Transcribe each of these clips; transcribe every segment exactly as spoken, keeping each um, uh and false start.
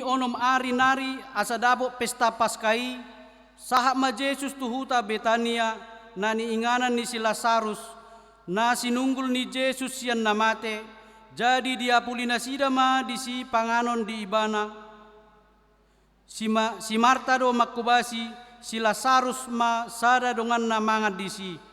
onom ari nari asa dapot pesta Paska i, sahat ma Jesus tu huta Betania, na niinganan ni si Lasarus, na sinunggul ni Jesus sian na mate. Jadi diapuli nasida ma disi panganon di ibana. Si Ma-, si Marta do manghobasi, si Lasarus ma sada donganna mangan disi.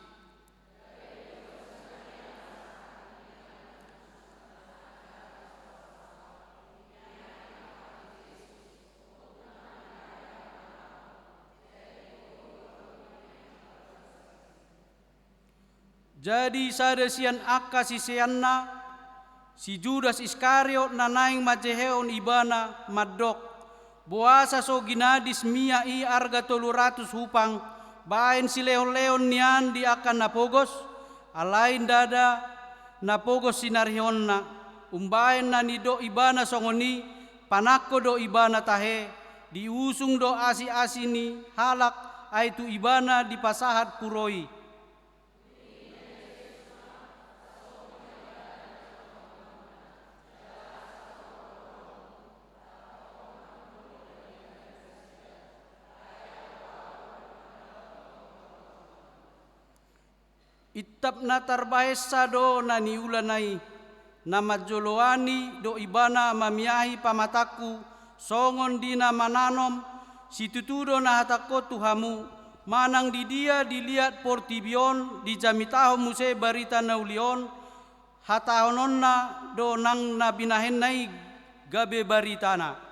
Jadi sada sian angka siseanna, si Judas Iskariot, na naeng manjehehon ibana, mandok: Boasa so ginadis miak i arga tolu ratus hupang, baen silehonlehon nian di angka na pogos? Alai ndada na pogos sinarihonna. Umbaen na nidok ibana songon i, panangko do ibana tahe, diusung do asiasi ni halak, ai tu ibana dipasahat puro i. Intap na tarbahensa do na niulana i, na manjoloani do ibana mamiahi pamatangku, songon di na mananom. Situtu do na hatangkon tu hamu, manang di dia diliat portibi on, dijamitahon muse barita na uli on, hatahononna do nang na binahenna i gabe baritana.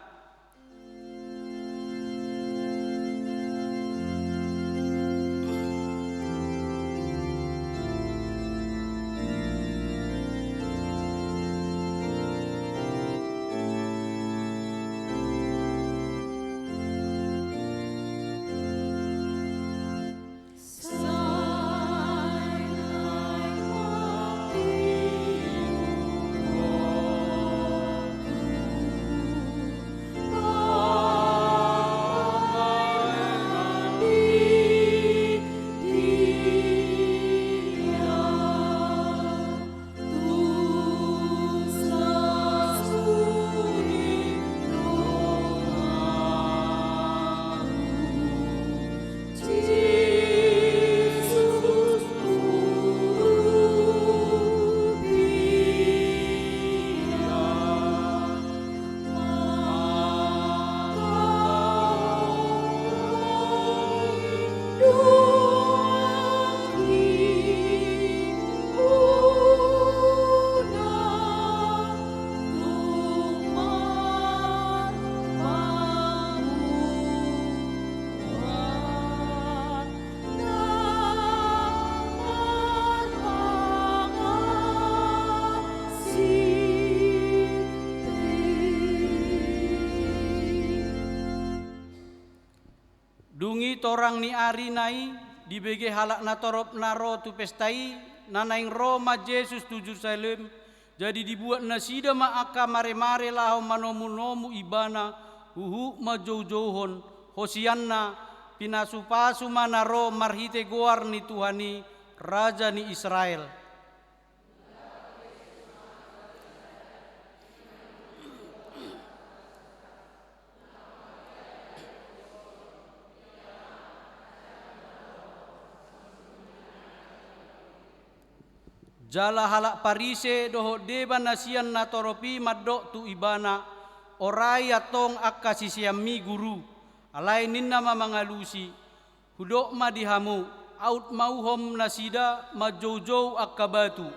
Dung i torang ni ari nai, dibege halak natorop na ro tu pesta i, na naeng ro ma Jesus tu Jerusalem. Jadi dibuat nasida ma angka maremare laho manomunomu ibana, huhut manjoujouhon: Hosianna, pinasupasu ma na ro marhite goar ni Tuhan i, Raja ni Israel. Jala halak Parise dohot deba na sian natorop i mandok tu ibana: Orai antong angka siseanmi, Guru. Alai ninna ma mangalusi: Hudok ma di hamu, aut mauhom nasida manjoujou angka batu.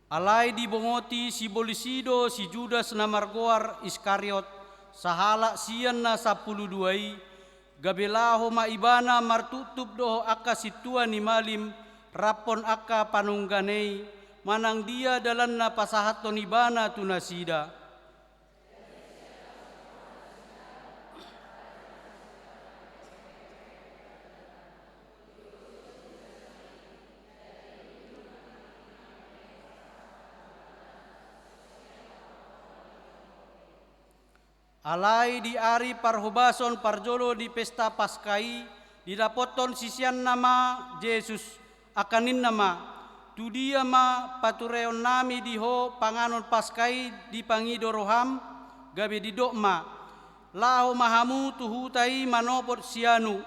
Alai dibongoti sibolis i do si Judas na margoar Iskariot, sahalak sian na sampulu dua i, gabe laho ma ibana martuptup dohot angka sintua ni malim, raphon angka panungganei, manang dia dalanna pasahathon ibana tu nasida. Alai di ari parhobason parjolo di pesta Paska i, didapothon siseanna ma Jesus, angka ninna ma: Tudia ma patureonnami di Ho panganon Paska i dipangido roham? Gabe didok ma: Laho ma hamu tu huta i manopot sianu,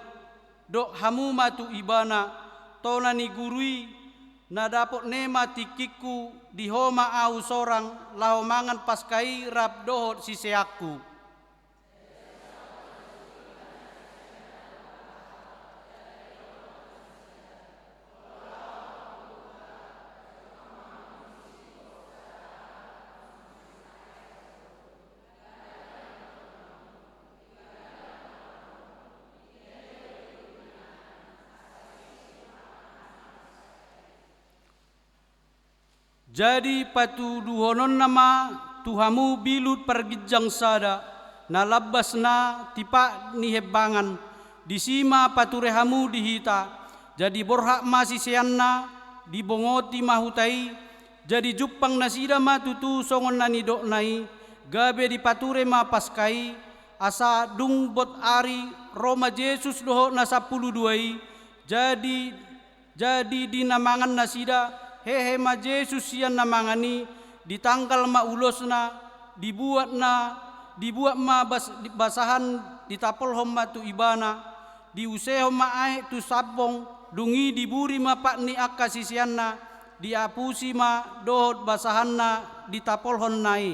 dok hamu ma tu ibana: Tona ni guru i, na dapot ne ma tingkingku, di Ho ma ahu sorang, laho mangan Paska i rap dohot siseanku. Jadi patuduhononna ma tu hamu bilut parginjang sada, na lambas na tipak ni hembangan, disi ma pature hamu di hita. Jadi borhat ma siseanna, dibongoti ma huta i, jadi jumpang nasida ma tutu songon na nidokna i, gabe dipature ma Paska i. Asa dung bot ari, ro ma Jesus dohot na sampulu dua i, jadi Jadi di na mangan nasida, hehe ma Jesus sian na mangan i, ditanggal ma ulosna, dibuat na, dibuat ma bas-, basahan, ditapolhon ma tu ibana, diusehon ma aek tu sambong, dung i diburi ma pat ni angka siseanna, diapusi ma dohot basahanna ditapolhonna i.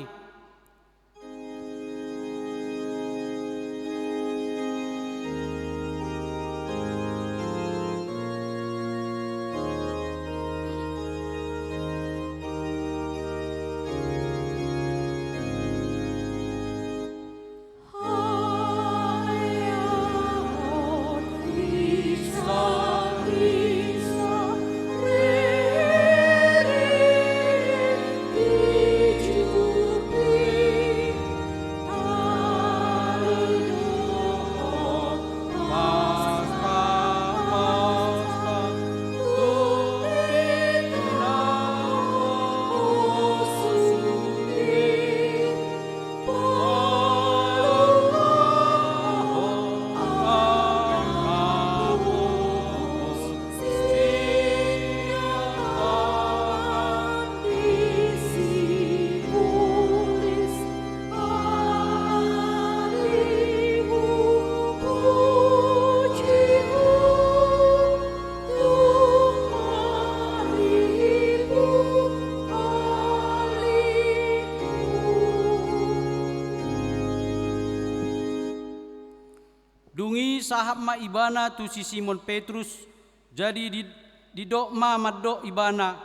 Dung i sahat ma ibana tu si Simon Petrus, jadi di-, didok ma mandok ibana: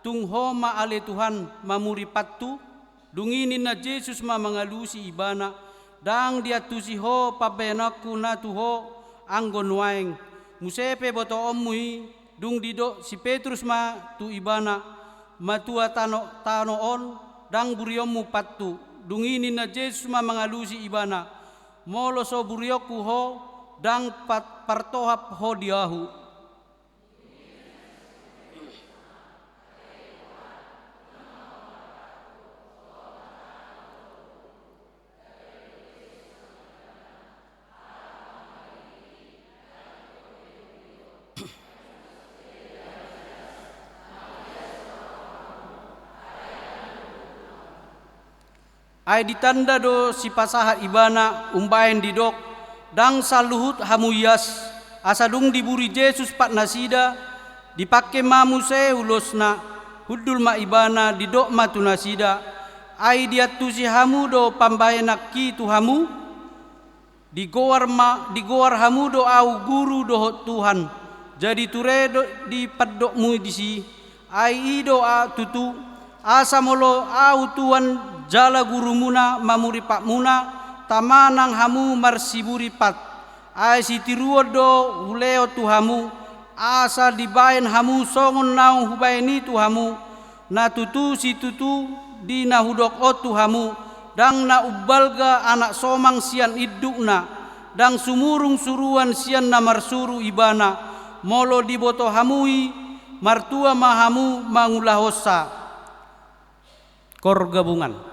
Tung Ho ma ale Tuhan, mamuri pattu? Dung i ninna Jesus ma mangalusi ibana: Ndang diantusi ho pambahenanku na tu ho anggo nuaeng. Muse pe botoonmu i. Dung didok si Petrus ma tu ibana: Matua tano, tano on, ndang burionmu pattu. Dung i ninna Jesus ma mangalusi ibana: Molo so burionku ho, ndang pat-, partohap ho di ahu. Ai ditanda do sipasahat ibana, umbahen didok: Ndang saluhut hamu ias. Asa dung diburi Jesus pat nasida, dipangke ma muse ulosna, hundul ma ibana, didok ma tu nasida: Ai diantusi hamu do pambahenanki tu hamu? Digoar ma, digoar hamu do ahu Guru dohot Tuhan, jadi ture do di pandokmu disi. Ai i do a-, tutu, Asa molo Ahu Tuhan jala Gurumuna mamuripat muna, tama nang hamu marsiburipat. Ai sitiruon do hulehon tu hamu, asa dibahen hamu songon naung hubahen i tu hamu. Na tutu situtu di na hudok on tu hamu, ndang na umbalga anak somang sian indukna, ndang sumurung suruan sian na marsuru ibana. Molo diboto hamu i, martua ma hamu mangulahonsa. Kor gabungan.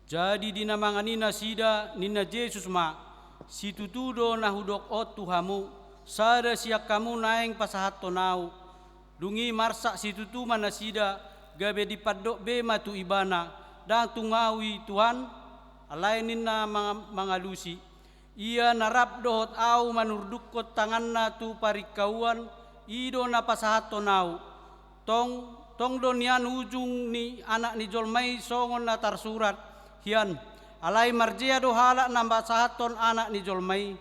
Jadi di na mangan i nasida, ninna Jesus ma: Situtu do na hudok on tu hamu, sada sian hamu naeng pasahathon ahu. Dung i marsak situtu ma nasida, gabe dipandok be ma tu ibana: Ndang tung ahu i, Tuhan? Alai ninna manga-, mangalusi: Ia na rap dohot ahu manurdukkon tanganna tu paringkauan, i do na pasahathon ahu. Tong, tong do nian ujung ni Anak ni jolma i songon na tarsurat hian. Alai marjea do halak na pasahathon Anak ni jolma i.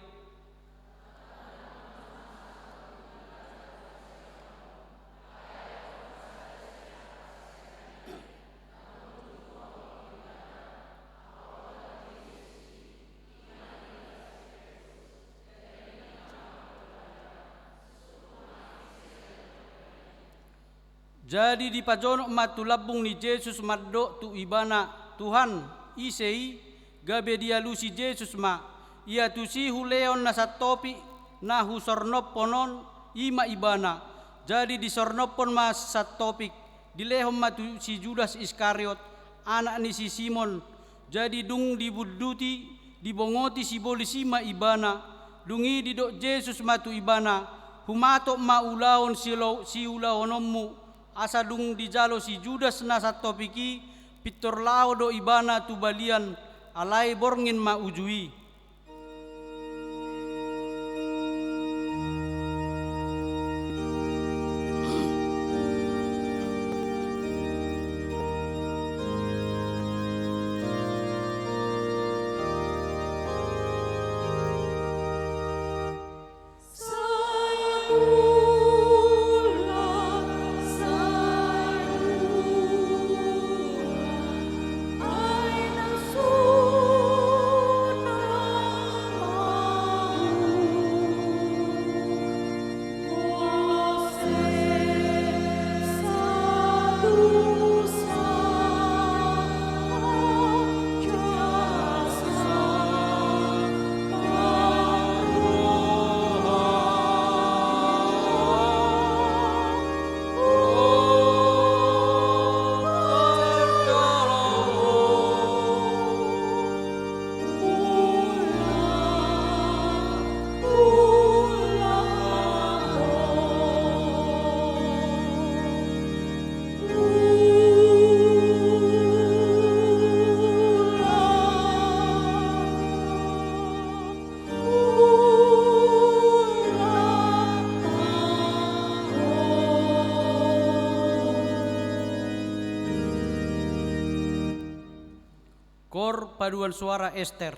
Jadi dipajonok ma tu lambung ni Jesus mandok tu ibana: Tuhan, ise i? Gabe dialusi Jesus ma: Ia tusi hulehon na santopik na husornophon on, i ma ibana. Jadi disornophon ma santopik, dilehon ma tu si Judas Iskariot, anak ni si Simon. Jadi dung dibunduti, dibongoti sibolis i ma ibana. Dung i didok Jesus ma tu ibana: Humatop ma ulaon silo-, siulahononmu. Asa dung dijalo si Judas na santopik i, pintor laho do ibana tu balian, alai borngin ma uju i. Kor paduan suara Ester.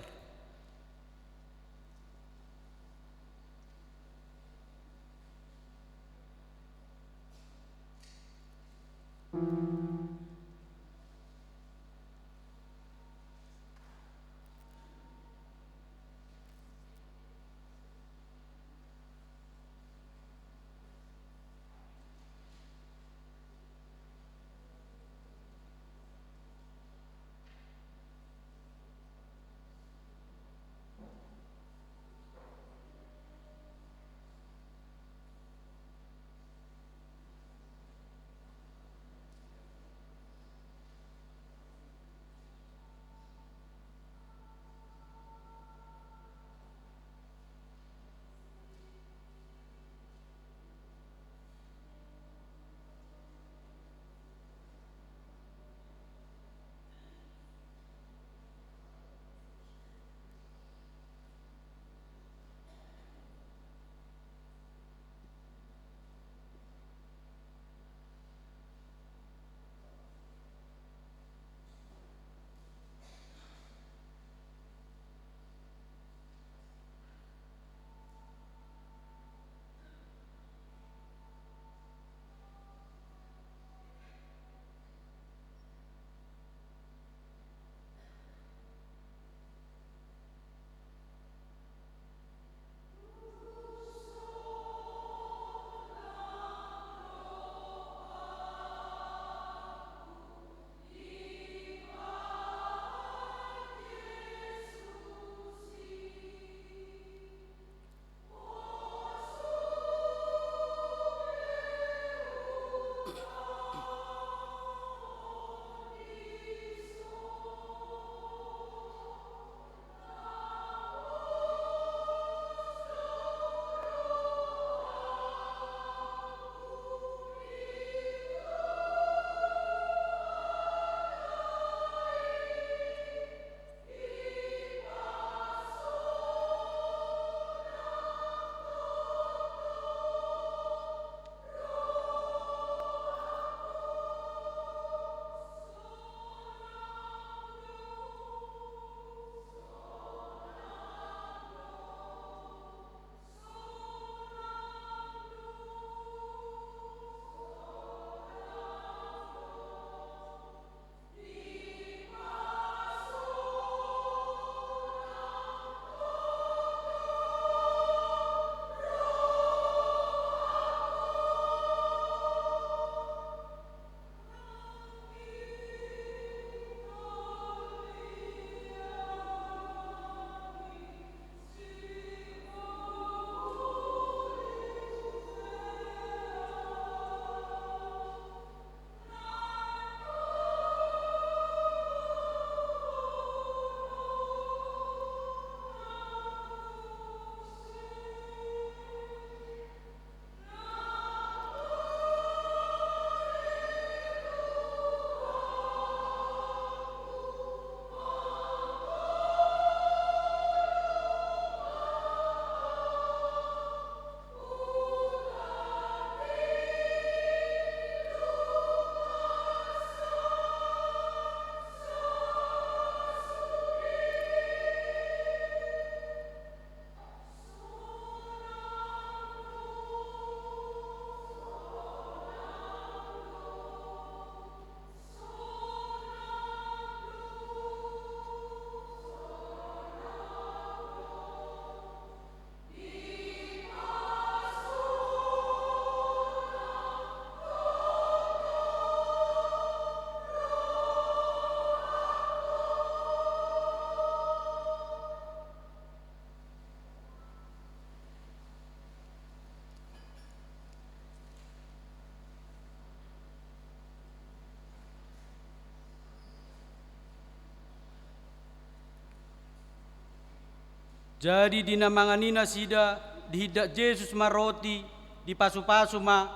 Jadi di na mangan i nasida, dihindat Jesus ma roti, dipasupasu ma,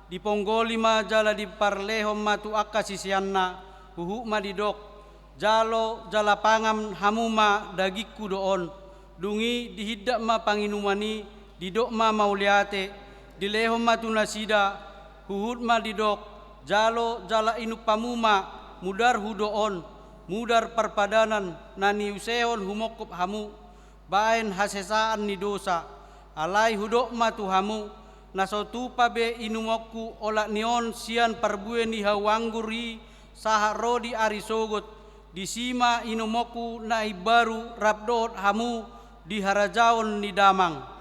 diponggoli ma jala diparlehon ma tu angka siseanna, huhut ma didok: Jalo jala pangan hamu ma, dagingku do on. Dung i dihindat ma panginuman i, didok ma mauliate, dilehon ma tu nasida, huhut ma didok: Jalo jala inum hamu ma, mudarhu do on, mudar parpadanan na niusehon humongkop hamu baen hasesaan ni dosa. Alai hudok ma tu hamu, na so tupa be inumonku olat ni on sian parbue ni hau anggur i sahat ro di ari sogot, disi ma inumonku na imbaru rap dohot hamu di harajaon ni Damang.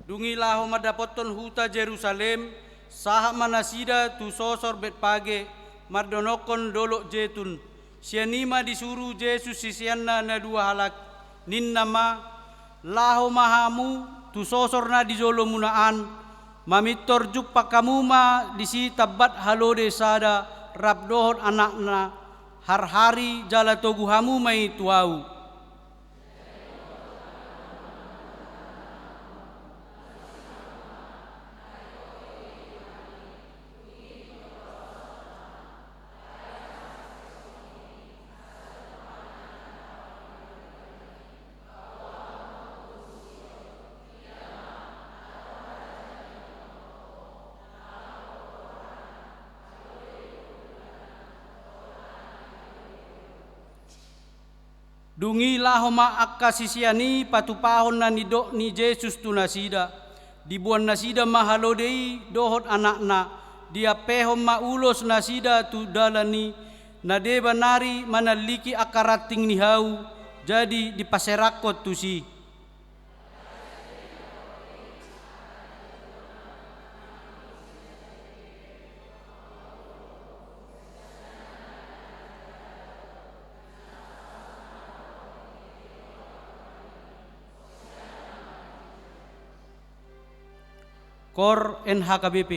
Dung i laho mandapothon huta Jerusalem, sahat ma nasida tu sosor Betpage, mandonokkon Dolok Jetun. Sian i ma disuru Jesus siseanna na dua halak, ninna ma: Laho ma hamu tu sosor na di jolomuna an, mamintor jumpang hamu ma disi tambat halode sada rap dohot anakna, harhari jala togu hamu ma i tu ahu. Dung i laho ma angka sisean i patupahon na nidok ni Jesus tu nasida. Diboan nasida ma halode i dohot anakna, diampehon ma ulos nasida tu dalan i, na deba nari manalliki angka ranting ni hau, jadi dipaserakkon tusi. Kor N H K B P.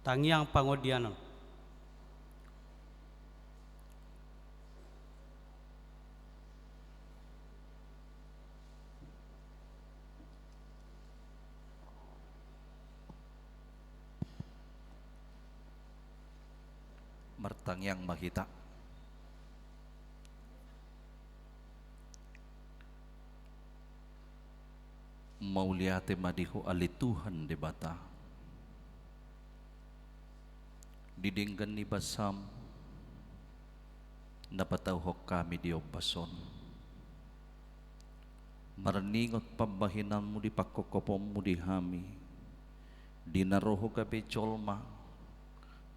Tangiang Pangodianon. Martangiang ma hita. Mauliate ma di Ho ale Tuhan Debata, di denggan ni basaM na patauhon hami di ombas on. Marningot pambahenanMu di pangkophopon-Mu di hami, di na ro Ho gabe jolma,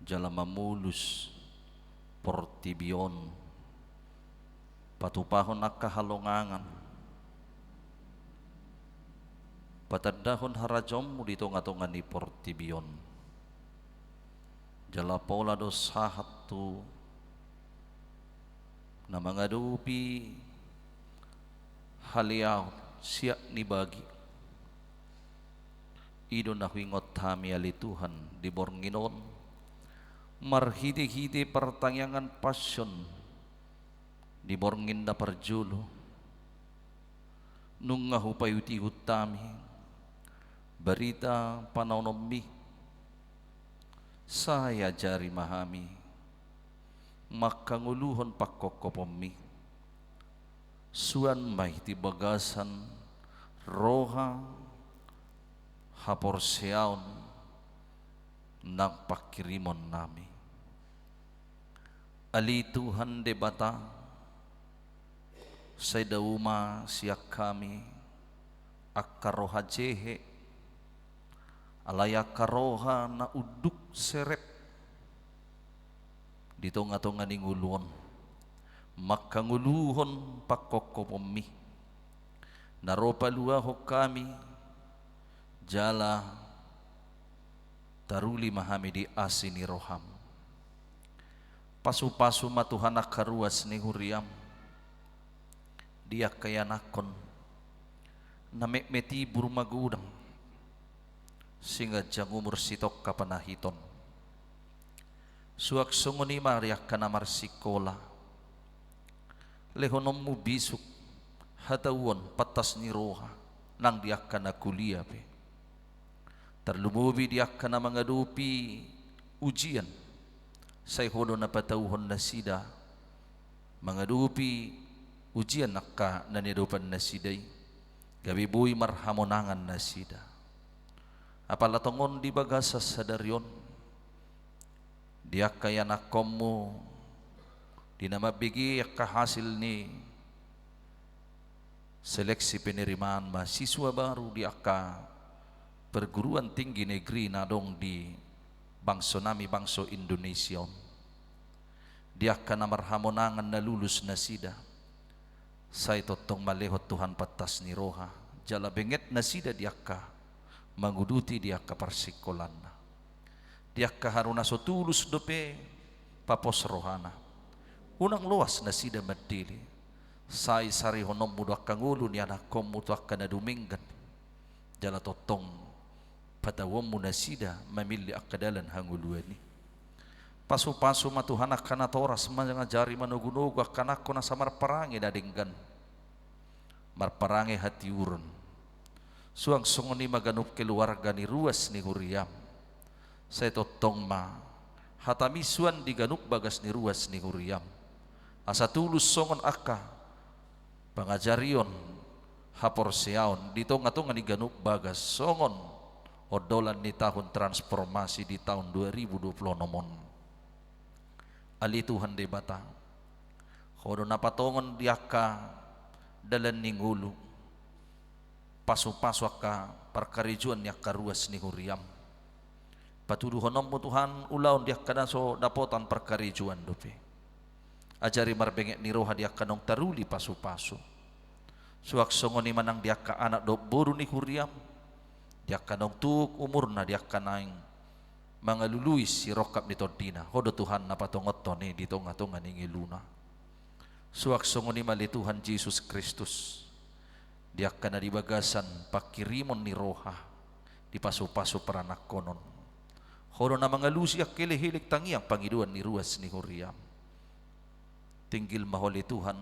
jala mamolus portibi on, patupahon angka halongangan, patandahon harajaonMu di tonga-tonga ni portibi on. Jala pola do sahat tu na mangadopi haleaon siak ni bagi. I do na huingot hami ale Tuhan di borngin on, marhite-hite partangiangan passion di borngin na parjolo, nunga hupaihut-ihut hami barita panaononMi, sai ajari ma hami mangkangoluhon pangkophopon-Mi. Suan ma i di bagasan roha haporseaon nang panghirimonnami. Ale Tuhan Debata, sai dao ma sian hami angka roha jehe, alai angka roha na unduk serep di tonga-tonga ni ngolu on, mangkangoluhon pangkophopon-Mi, na ro paluahon hami, jala taruli ma hami di asi ni rohaM. Pasu-pasu ma Tuhan angka ruas ni huriaM, di angka ianakhon na metmet ibur magodang, singganjang umur sitongka panahiton. Suang songon i ma di angka na marsikola, lehononMu bisuk, hatauon, pantas ni roha nang di angka na kuliah pe. Tarlumobi di angka na mangadopi ujian, sai Ho do na patauhon nasida mangadopi ujian angka na niadopan nasida i, gabe boi marhamonangan nasida. Apala tongon di bagasan sadari on, di angka ianakhonMu, di na mambege angka hasil ni seleksi penerimaan mahasiswa baru di angka perguruan tinggi negeri na adong di bangsonami bangso Indonesia on. Di angka na marhamonangan na lulus nasida, sai tongtong ma lehon Tuhan pantas ni roha, jala benget nasida di angka manguduti di angka parsikolanna. Di angka haru na so tulus dope papos rohana, unang loas nasida mandele, sai sarihononMu do angka ngolu ni ianakhonMu tu angka na dumenggan, jala tongtong patauonMu nasida mamillit angka dalan hangoluan i. Pasu-pasu ma Tuhan angka natoras mangajari manogu-nogu angka anakhon asa marparange na denggan, marparange hatiuron. Suang songon i ma ganup keluarga ni ruas ni huriaM, sai tongtong ma hataMi suan di ganup bagas ni ruas ni huriaM, asa tulus songon angka pangajarion haporseaon di tonga-tonga ni ganup bagas songon ondolan ni tahun transformasi di tahun dua ribu dua puluh enam on. Ale Tuhan Debata, Ho do na patongon di angka dalan ni ngolu, pasu-pasu angka parkarejoan ni angka ruas ni huriaM. PatuduhononMu Tuhan ulaon di angka na so dapotan parkarejoan dope. Ajari marbenget ni roha di angka naung taruli pasu-pasu. Suang songon i ma nang di angka anak dohot boru ni huriaM, di angka naung tuk umurna, di angka naeng mangalului sirongkap ni tondina, Ho do Tuhan na patongonhon i di tonga-tonga ni ngoluna. Suang songon i ma ale Tuhan Jesus Kristus, di angka na di bagasan panghirimon ni roha di pasu-pasu paranakhonon, Ho do na mangalusi angka elekelek tangiang pangidoan ni ruas ni huriaM. Tinggil ma Ho ale Tuhan,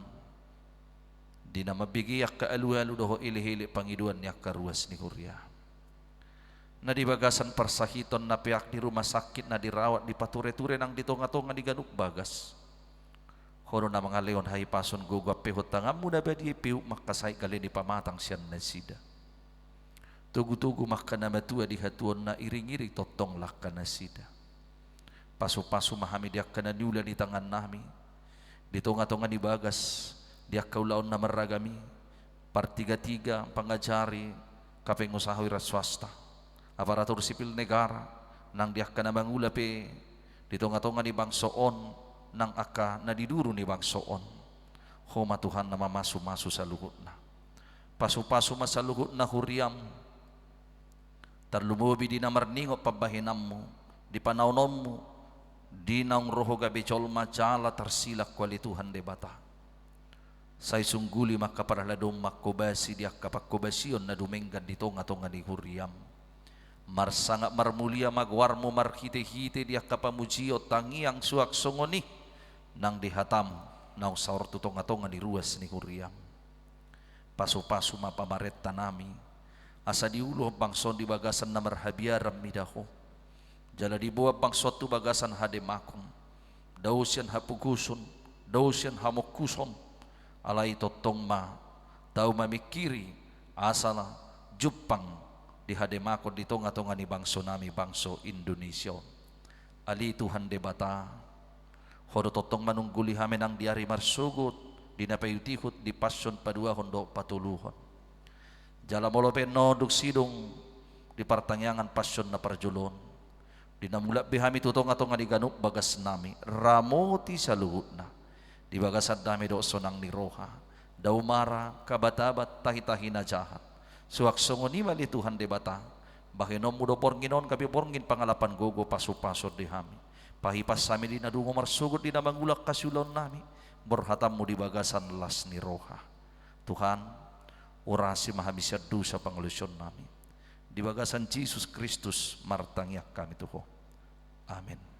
di na mambege angka alualu dohot elekelek pangidoan ni angka ruas ni huriaM. Na di bagasan parsahiton, na peak di rumah sakit, na dirawat, dipatureture nang di tongatonga ni ganup bagas. Ho do na mangalehon hahipason, gogo, ampehon tanganMu na badia, peuk ma angka sahit, gale ni pamatang sian nasida. Togutogu ma angka na matua di hatuaonna, iringiring tongtong langka nasida. Pasupasu ma hami di angka na niula ni tangannami, di tongatonga ni bagas, di angka ulaon na marragam i, partigatiga, pangajari, angka pengusaha, wira swasta, aparatur sipil negara, nang di angka na mangula pe di tongatonga ni bangso on, nang angka na di duru ni bangso on. Ho ma Tuhan na mamasumasu saluhutna. Pasupasu ma saluhutna huriaM, tarlumobi di na marningot pambahenanMu, di panaononMu, di naung ro Ho gabe jolma jala tarsilang Ho ale Tuhan Debata. Sai sungguli ma angka parhalado mangkobasi di angka pangkobasion na dumenggan di tongatonga ni huriaM. Marsangap marmulia ma goarMu marhitehite di angka pamujion, tangiang, suang songon i nang di hataM naung saor tu tongatonga ni ruas ni huriaM. Pasupasu ma pamarentanami, asa diuluhon bangso on di bagasan na marhabiaran mida Ho. Jala diboan bangso on tu bagasan hademakon, dao sian hapogoson, dao sian hamongkuson. Alai tongtong ma tau mamingkiri asa jumpang di hademakon di tongatonga ni bangsonami, bangso Indonesia on. Ale Tuhan Debata, Ho do tongtong manungguli hami nang di ari marsogot, di na paihutihut, di Passion, Paduahon dohot Patoluhon. Jala molo pe annon dung sidung di partangiangan Passion na parjolo on, di na mulak be hami tu tongatonga ni ganup bagasnami, ramoti saluhutna di bagasan dame dohot sonang ni roha, dao mara, kabatabat, tahitahi na jahat. Suang songon i ma ale Tuhan Debata, bahenonMu do borngin on gabe borngin pangalapan, gogo, pasupasu di hami. Pahipas hami di na dungo marsogot, di na mangula angka siulaonnami, borhatanMu di bagasan las ni roha. Tuhan, urasi ma hami sian dosa pangalaosionnami. Di bagasan Jesus Kristus martangiang hami tu Ho. Amen.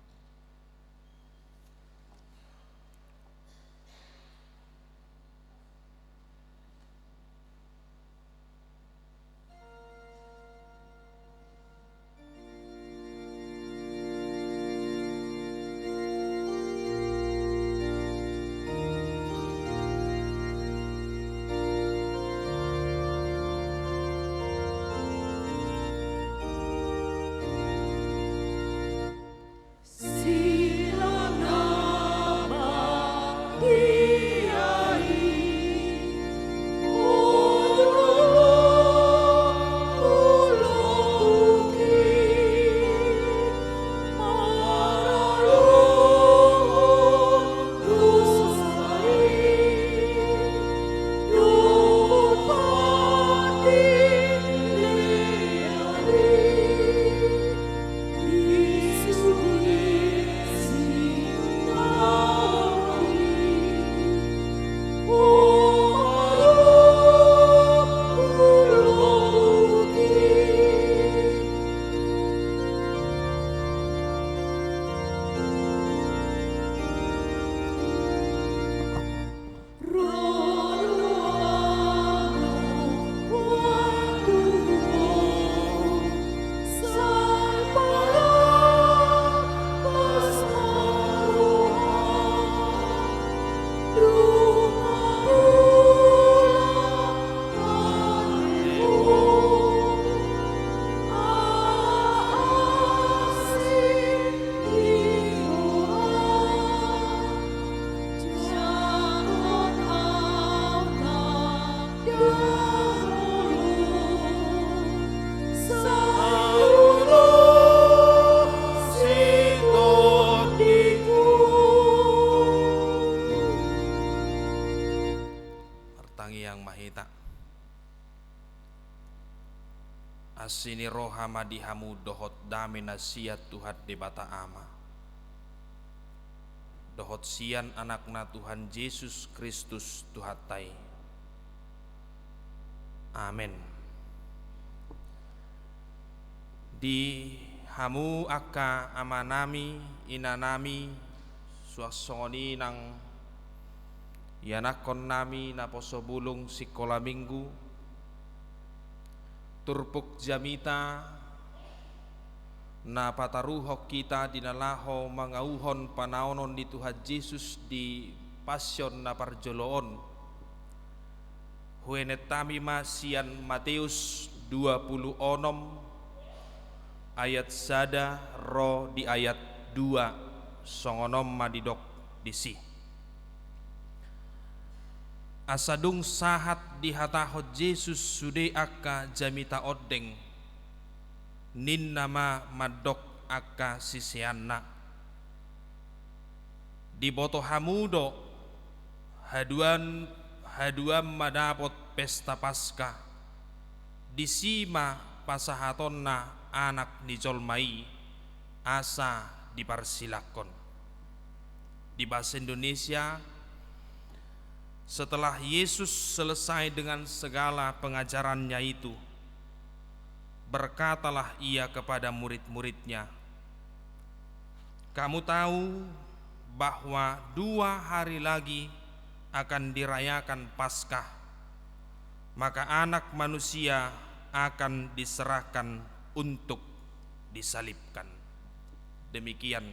Martangiang ma hita. Asi ni roha ma di hamu dohot dame na sian Tuhan Debata Ama dohot sian Anakna Tuhan Jesus Kristus Tuhanta i. Amen. Di Hamu angka amanami, inanami, suang songon i nang ianakkonnami naposo bulung sikola minggu, turpuk jamita na pataruhon hita di na laho mangauhon panaonon ni Tuhan Jesus di Passion na parjolo on. Huenetami ma sian Mateus dua pulu onom ayat sada ro di ayat dua, songon on ma didok disi. Asa dung sahat dihatahon Jesus sude angka jamita ondeng, ninna ma mandok angka siseanna: Diboto hamu do, haduan, haduan ma dapot pesta Paska, disi ma pasahatonna Anak ni jolma i, asa diparsilangkon. Di bahasa Indonesia, setelah Yesus selesai dengan segala pengajarannya itu, berkatalah Ia kepada murid-muridnya, "Kamu tahu bahwa dua hari lagi akan dirayakan Paskah, maka Anak Manusia akan diserahkan untuk disalibkan." Demikian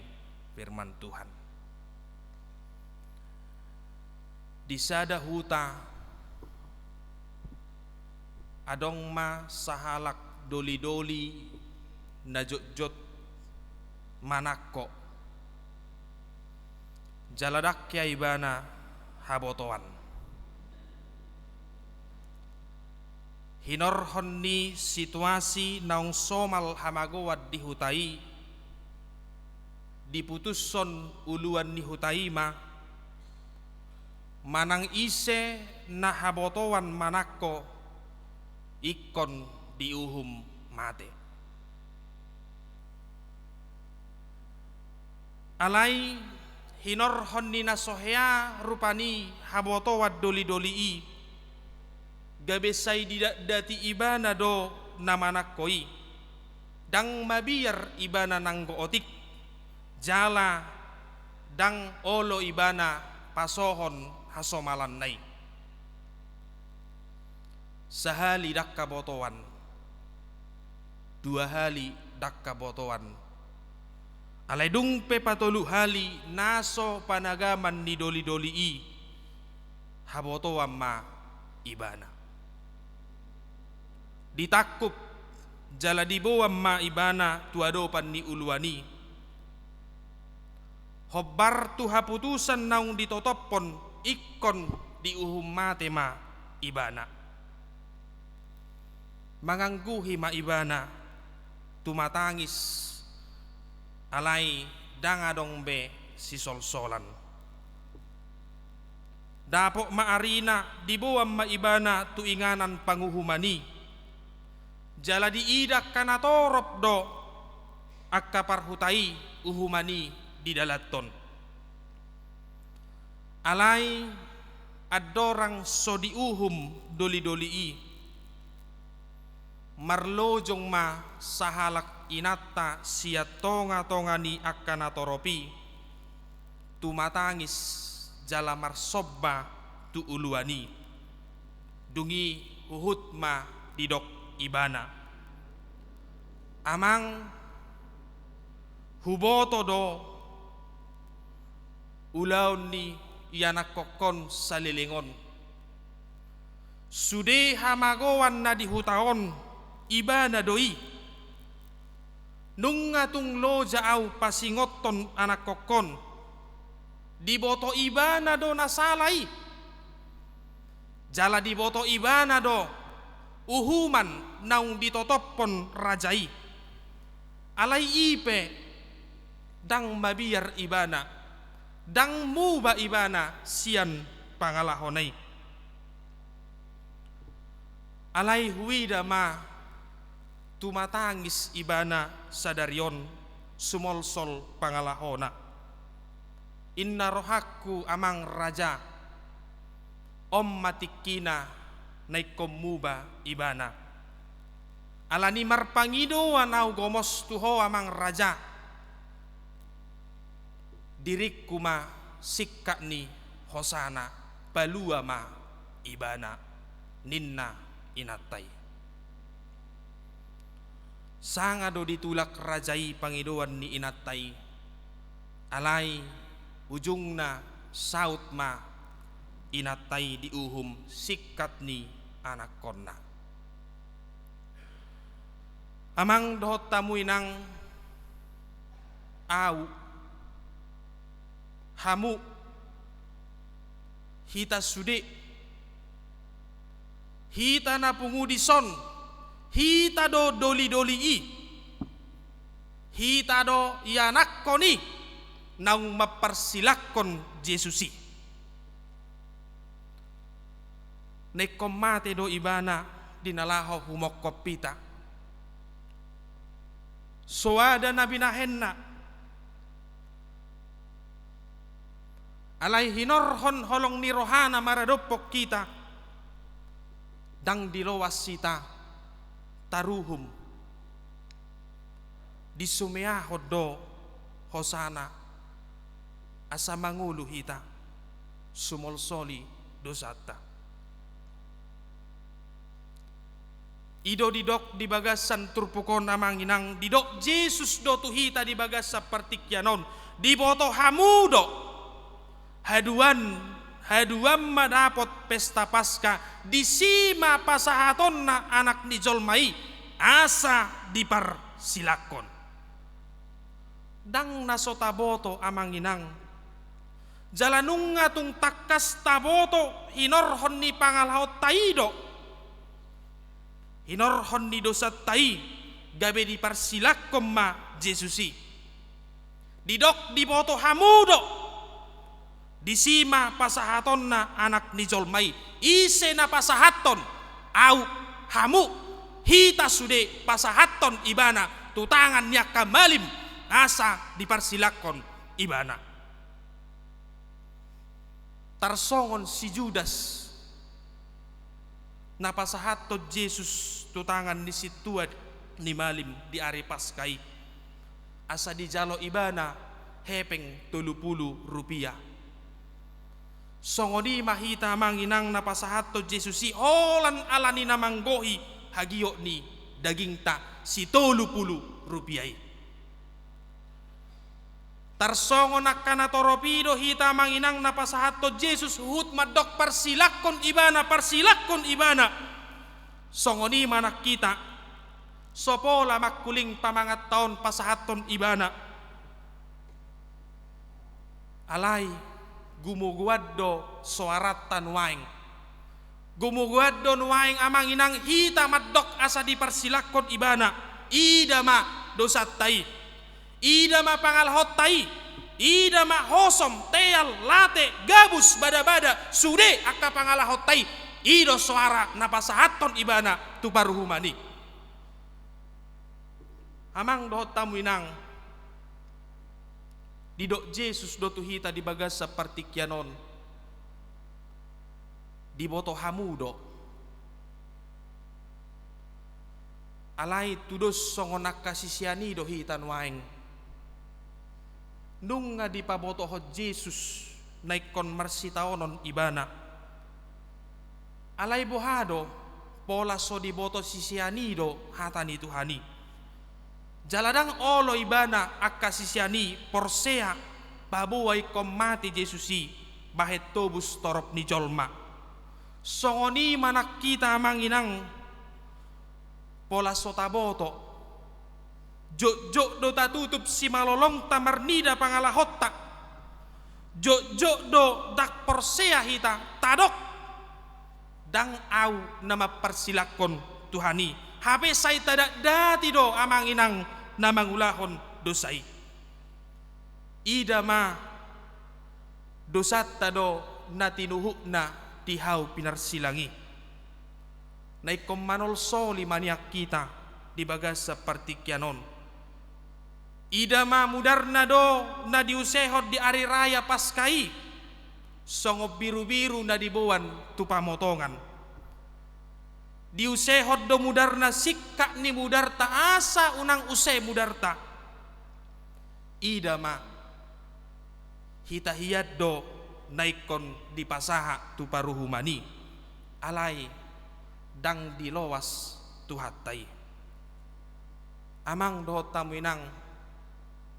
firman Tuhan. Di sada huta, adong ma sahalak doli-doli na jotjot manangko. Jala ndang hea ibana habotoan. Hinorhon ni situasi naung somal hamagoan di huta i, diputushon uluan ni huta i ma, manang ise na habotoan manangko, ingkon diuhum mate. Alai hinorhon ni na so hea rupa ni habotoan doli-doli i, gabe sai didatdati ibana do na manangko i. Ndang mabiar ibana nanggo otik, jala ndang olo ibana pasohon hasomalanna i. Sahali ndang habotoan, dua hali ndang habotoan. Alai dung pe patolu hali na so panagaman ni doli-doli i, habotoan ma ibana. Ditangkup jala diboan ma ibana tu adopan ni uluan i. Hombar tu haputusan naung ditotophon, ingkon diuhum mate ma ibana. Mangangguhi ma ibana, tumatangis, alai ndang adong be sisolsolan. Dapot ma arina, diboan ma ibana tu inganan panguhuman i. Jala diida angka natorop do angka parhuta i uhuman i didalanhon. Alai andorang so diuhum doli-doli i, marlojong ma sahalak inanta sian tonga-tonga ni angka natorop i, tumatangis jala marsomba tu uluan i. Dung i huhut ma didok ibana: "Amang, huboto do ulaon ni ianakkon saleleng on. Sude hamagoan na di huta on, ibana do i. Nunga tung loja ahu pasingothon anakkon on. Diboto ibana do na sala i. Jala diboto ibana do uhuman naung ditotophon raja i. Alai i pe ndang mabiar ibana, ndang muba ibana sian pangalahona i." Alai huida ma tumatangis ibana sadari on, sumolsol pangalahona. Inna rohangku, amang raja, on ma tingkina na ingkon muba ibana. Alani marpangidoan ahu gomos tu ho, amang raja, diringku ma singkat ni hosana, palua ma ibana, ninna inanta i. Sanga do ditulak raja i pangidoan ni inanta i, alai ujungna saut ma inanta i diuhum singkat ni anakkonna. Amang dohot hamu inang, ahu, hamu, hita sude, hita na pungu dison, hita do doli-doli i, hita do ianakkon i, naung mamparsilangkon Jesus i. Na ingkon mate do ibana di na laho humongkop hita. Soada na binahenna. Alai hinorhon holong ni rohana maradophon hita, ndang diloas hita taruhum. Disumeahon do hosana, asa mangolu hita, sumolsoli dosanta. I do didok di bagasan turpuk on, amang inang, didok Jesus do tu hita di bagasan partingkian on, diboto hamu do. Haduan, haduan ma dapot pesta Paska, disi ma pasahatonna Anak ni Jolma i, asa diparsilangkon. Ndang na so taboto, amang inang. Jala nunga tung tangkas taboto hinorhon ni pangalahonta i do. Hinorhon ni dosanta i, gabe diparsilangkon ma Jesus i. Didok diboto hamu do. Disi ma pasahatonna Anak ni Jolma i. Ise na pasahathon? Ahu, hamu, hita sude pasahathon ibana tu tangan ni angka malim, asa diparsilangkon ibana. Tarsongon si Judas na pasahathon Jesus tu tangan ni sintua ni malim di ari Paska i, asa dijalo ibana hepeng tolu pulu rupia. Songon i ma hita, amang inang, na pasahathon Jesus i holan alani na manggohi hagiot ni dagingta, si tolu pulu rupia i. Tarsongon angka na torop i do hita, amang inang, na pasahathon Jesus, huhut mandok parsilangkon ibana, parsilangkon ibana. Songon i ma nang hita, so pola mangkuling pamanganta on pasahathon ibana. Alai gumogoan do soaranta nuaeng. Gumogoan do nuaeng, amang inang, hita mandok asa diparsilangkon ibana. Ida ma dosanta i. Ida ma pangalahonta i. Ida ma hosom, teal, late, gabus, badabada, sude angka pangalahonta i. I do soara na pasahathon ibana tu paruhuman i. Amang dohot hamu inang, didok Jesus do tu hita di bagasan partingkian on, diboto hamu do. Alai tudos songon angka sisean i do hita nuaeng. Nunga dipabotohon Jesus na ingkon marsitaonon ibana. Alai boha do, pola so diboto sisean i do hata ni Tuhan i. Jala ndang olo ibana angka sisean i porsea paboa ingkon mate Jesus i bahen tobus torop ni jolma. Songon i ma nang hita, amang inang, pola so taboto. Jotjot do tatutup simalolongta marnida pangalahonta. Jotjot do ndang porsea hita, tadok, ndang ahu na mamparsilangkon Tuhan i. Hape sai tadatdati do, amang inang, na mangulahon dosa i. Ida ma dosanta do na tinuhukna di hau pinarsilang i. Na ingkon manolsoli ma nian hita di bagasan partingkian on. Ida ma mudarna do na diusehon di ari raya Paska i, songon birubiru na diboan tu pamotongan. Diusehon do mudarna, singkat ni mudarta asa unang use mudarta. Ida ma, hita hian do na ingkon dipasahat tu paruhuman i, alai ndang diloas Tuhanta i. Amang dohot hamu inang,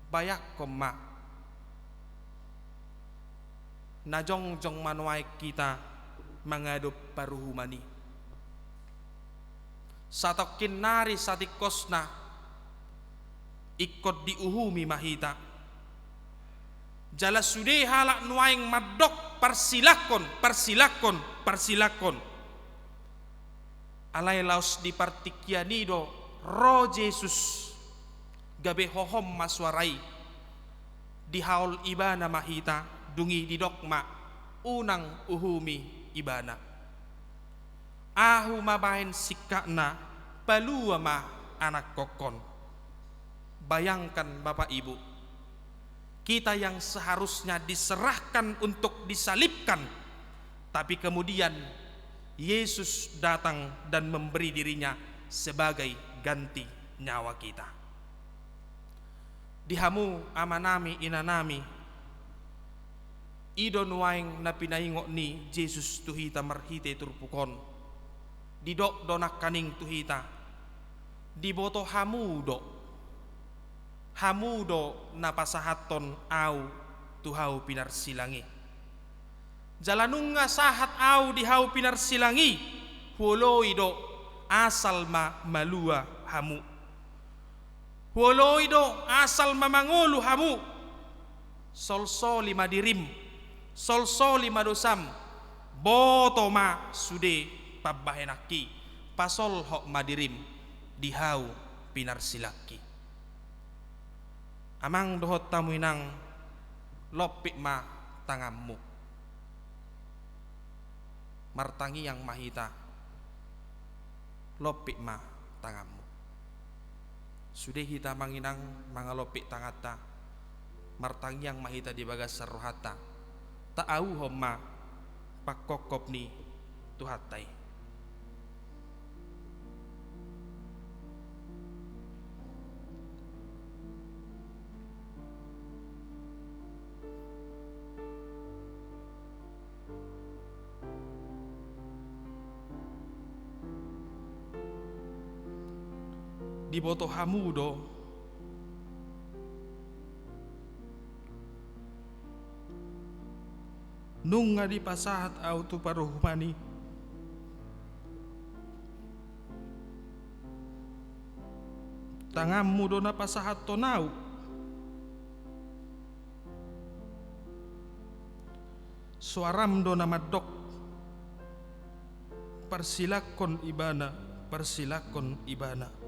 bayangkon ma, na jongjong ma nuaeng hita mangadop paruhuman i. Satongkin nari satingkosna ingkon diuhumi ma hita. Jala sude halak nuaeng mandok, "Parsilangkon, parsilangkon, parsilangkon." Alai laos di partingkian i do ro Jesus, gabe hohom ma suara i. Dihaol Ibana ma hita, dung i didok ma, "Unang uhumi ibana. Ahu ma baen singkatna, palua ma anakkonhon." Bayangkan, Bapak Ibu, kita yang seharusnya diserahkan untuk disalibkan, tapi kemudian Yesus datang dan memberi dirinya sebagai ganti nyawa kita. Di hamu amanami, inanami, i do nuaeng na pinaingot ni Jesus tu hita marhite turpuk on. Didok do nangkaning tu hita, "Diboto hamu do, hamu do na pasahathon Ahu tu hau pinarsilang i. Jala nunga sahat Ahu di hau pinarsilang i, huoloi do, asal ma malua hamu. Huoloi do, asal ma mangolu hamu. Solsoli ma dirim, solsoli ma dosam, boto ma sude pambahenanki, pasolhot ma dirim di hau pinarsilangki." Amang dohot hamu inang, lompit ma tanganmu. Martangiang ma hita. Lompit ma tanganmu. Sude hita, amang inang, mangalompit tanganta, martangiang ma hita di bagasan rohanta. Taauhon ma pangkophop ni Tuhanta i. Diboto hamu do, nunga dipasahat Ahu tu paruhuman i. Tanganmu do na pasahathon Ahu. Soaram do na mandok, "Parsilangkon ibana, parsilangkon ibana."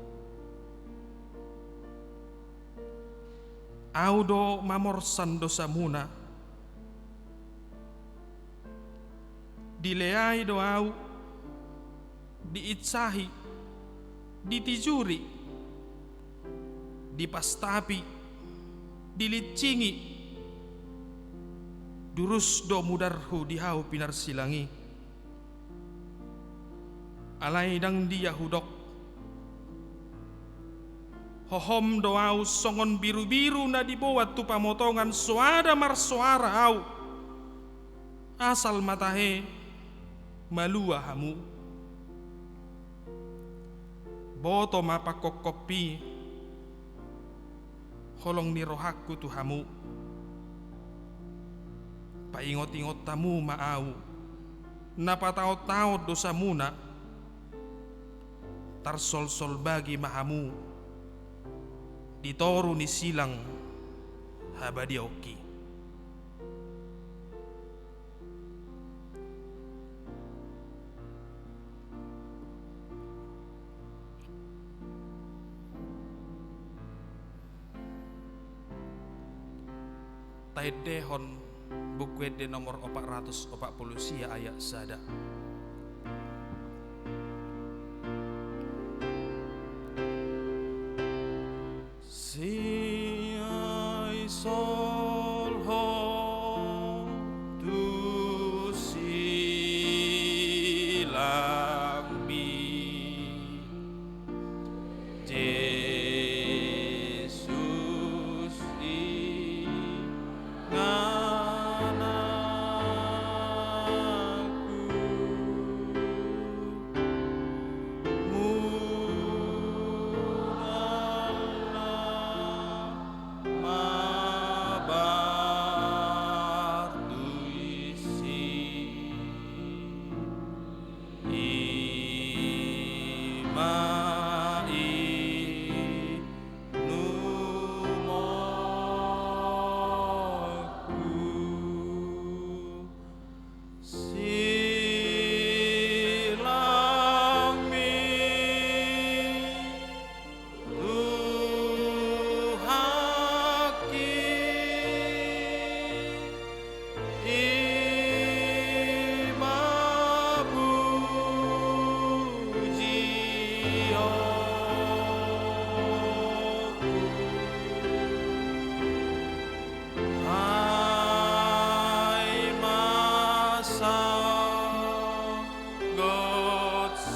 Ahu do mamorsan dosamuna. Dileai do Ahu, diinsahi, ditijuri, dipastapi, dilinsingi. Durus do mudarhu di hau pinarsilang i. Alai ndang dia hudok. Hohom do Ahu songon birubiru na diboan tu pamotongan, soada marsoara Ahu. Asal ma tahe, malua hamu. Boto ma pangkophop i, holong ni rohangku tu hamu. Paingotingot hamu ma Ahu, na pataontaon dosamuna. Tarsolsol bagi ma hamu di toru ni silang habadiaonki. Taendehon Buku Ende nomor opat ratus opat puluh sia ayat sada. Siai solhot tu silangmi.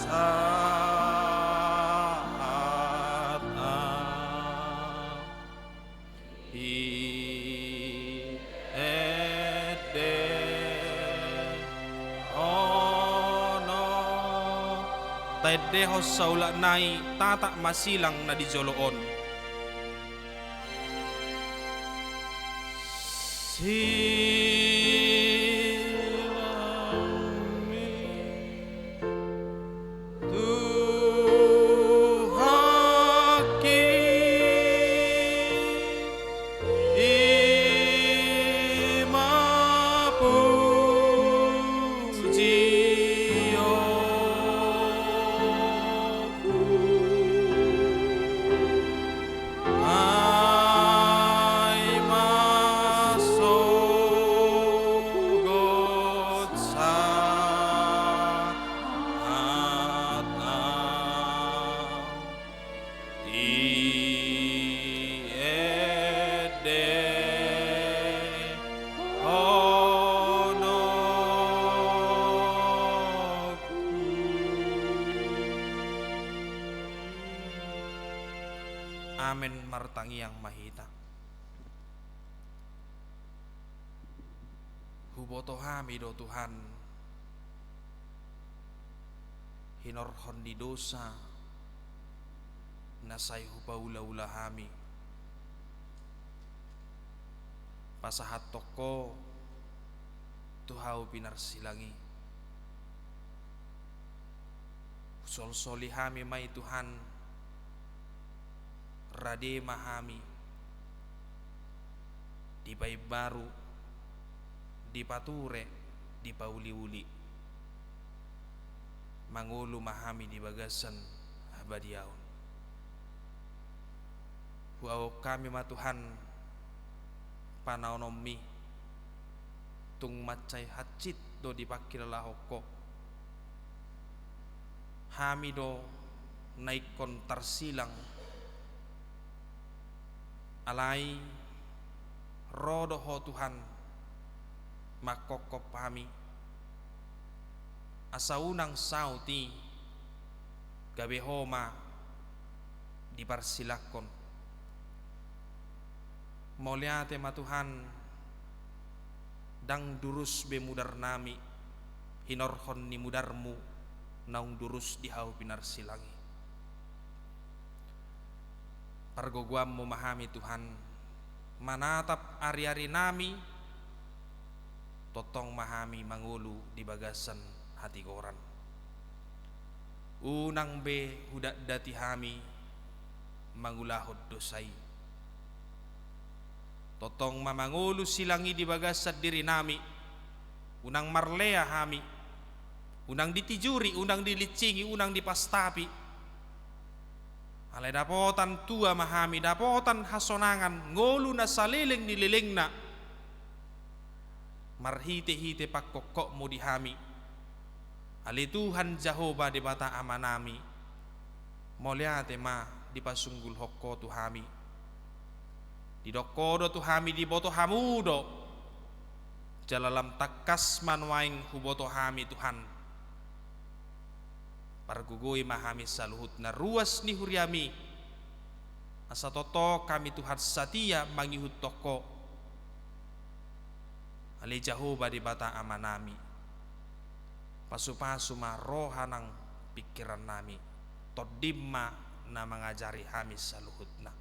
Sahat au. I ende ono. Taendehon saulak nai, tatap ma silang na di jolo on. Silang ni Tuhanki, i ma pujionku. Ai ma sogot sahat au. I ende ono. Amen. Martangiang ma hita. Huboto hami do Tuhan hinorhon ni dosa na sai hupaulaula hami. Pasahathon Ho tu hau pinarsilang i. Husolsoli hami ma i Tuhan, rade ma hami dipaimbaru, dipature, dipauliuli. Mangolu ma hami di bagasan habadiaon. Huaohon hami ma Tuhan panaononmi, tung mansai hansit do dipangkilalahon Ho. Hami do na ingkon tarsilang, alai ro do Ho Tuhan mangkophop hami, asa unang saut i, gabe Ho ma diparsilangkon. Mauliate ma Tuhan, ndang durus be mudarnami hinorhon ni mudarMu naung durus di hau pinarsilang i. PargogoanMu ma hami Tuhan manatap ariarinami, tongtong ma hami mangolu di bagasan hatigoran. Unang be hudatdati hami mangulahon dosa i. Tongtong ma mangolu silang i di bagasan dirinami. Unang marlea hami, unang ditijuri, unang dilinsingi, unang dipastapi. Alai dapotan tua ma hami, dapotan hasonangan, ngolu na saleleng ni lelengna, marhitehite pangkophopMu di hami. Ale Tuhan Jahowa Debata Amanami, mauliate ma dipasungguhon Ho tu hami. Didok Ho do tu hami, diboto hamu do, jala lam tangkas ma nuaeng huboto hami Tuhan. Pargogoi ma hami saluhutna ruas ni huriaMi, asa tongtong hami Tuhan satia mangihuthon Ho. Ale Jahowa Debata Amanami, pasupasu ma roha nang pingkirannami, TondiM ma na mangajari hami saluhutna.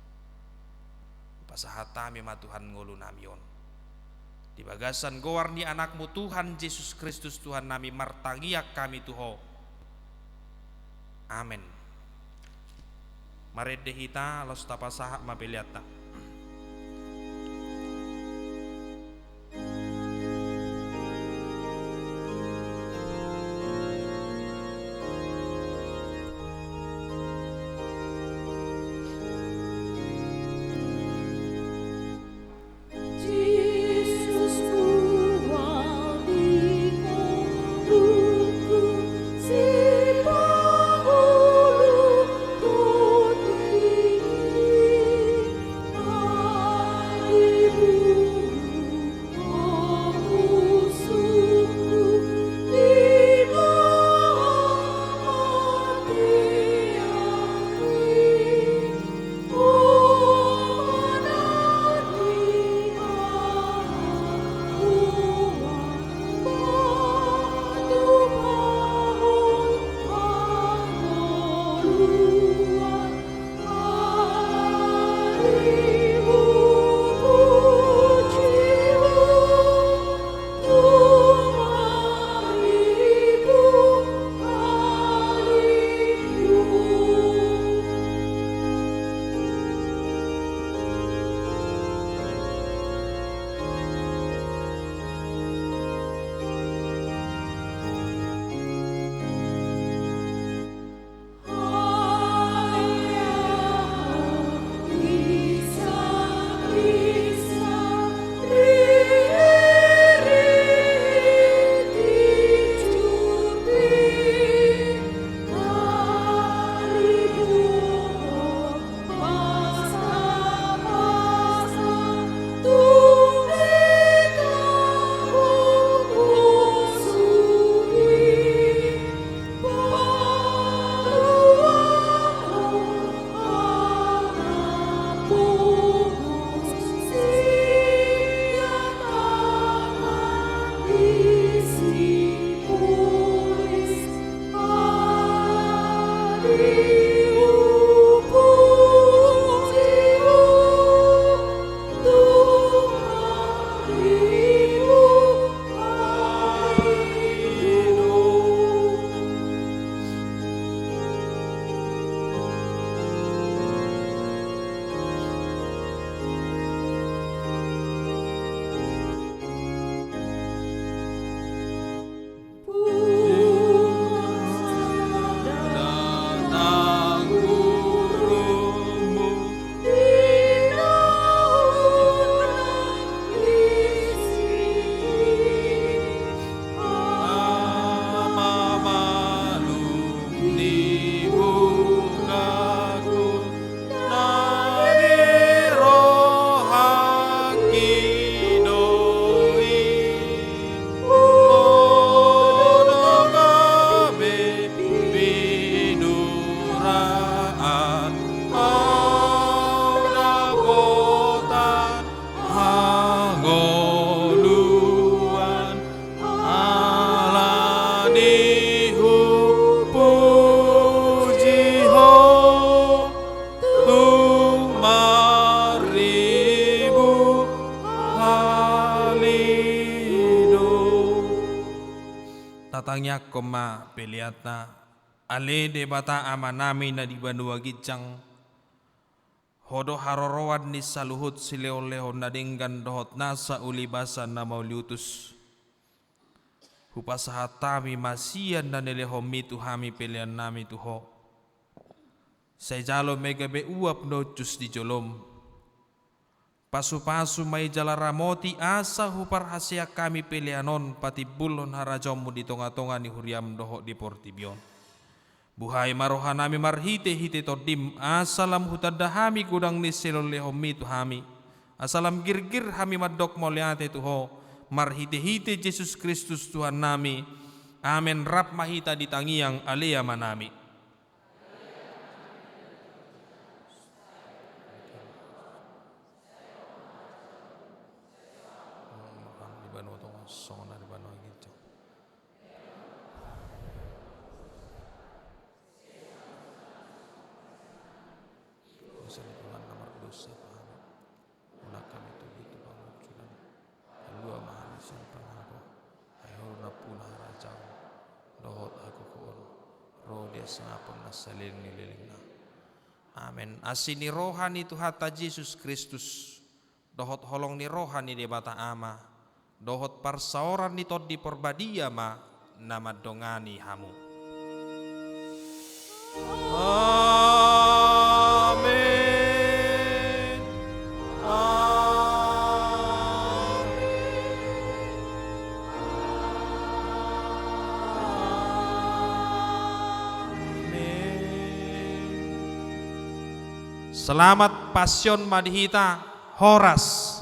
Pasahat hami ma Tuhan ngolunami on. Di bagasan goar ni AnakMu Tuhan Jesus Kristus Tuhannami martangiang hami tu Ho. Amen. Marende hita, laos tapasahat ma peleanta. Tangiangkon ma peleanta. Ale Debata Amanami na di banua ginjang, Ho do haroroan ni saluhut silehonlehon na denggan dohot nasa ulibasa na mauliutus. Hupasahat hami ma sian na nilehonMi tu hami peleannami tu Ho. Sai jalo ma i gabe uap na uncus di joloM. Pasupasu ma i jala ramoti asa huparhaseang hami pelean on patimbulhon harajaonMu di tongatonga ni huriaM dohot di portibi on. Buhai ma rohanami marhitehite TondiM, asa lam hutanda hami godang ni silehonlehonMi tu hami, asa lam girgir hami mandok mauliate tu Ho, marhitehite Jesus Kristus Tuhannami. Amen. Rap ma hita di tangiang, Ale Amanami. Di banua tonga songon na di banua ginjang. Dosa ni Tuhan na mardosa tu hami. Unang hami togihon tu pangunjunan. Palua ma hami sian pangago. Ai Ho do nampuna harajaon dohot hagogoon, ro di hasangapon na saleleng ni lelengna. Amen. Asi ni roha ni Tuhanta Jesus Kristus, dohot holong ni roha ni Debata Ama, dohot parsaoran ni Tondi Parbadia ma na mandongani hamu. Amen. Amen. Selamat Pasion ma di hita. Horas.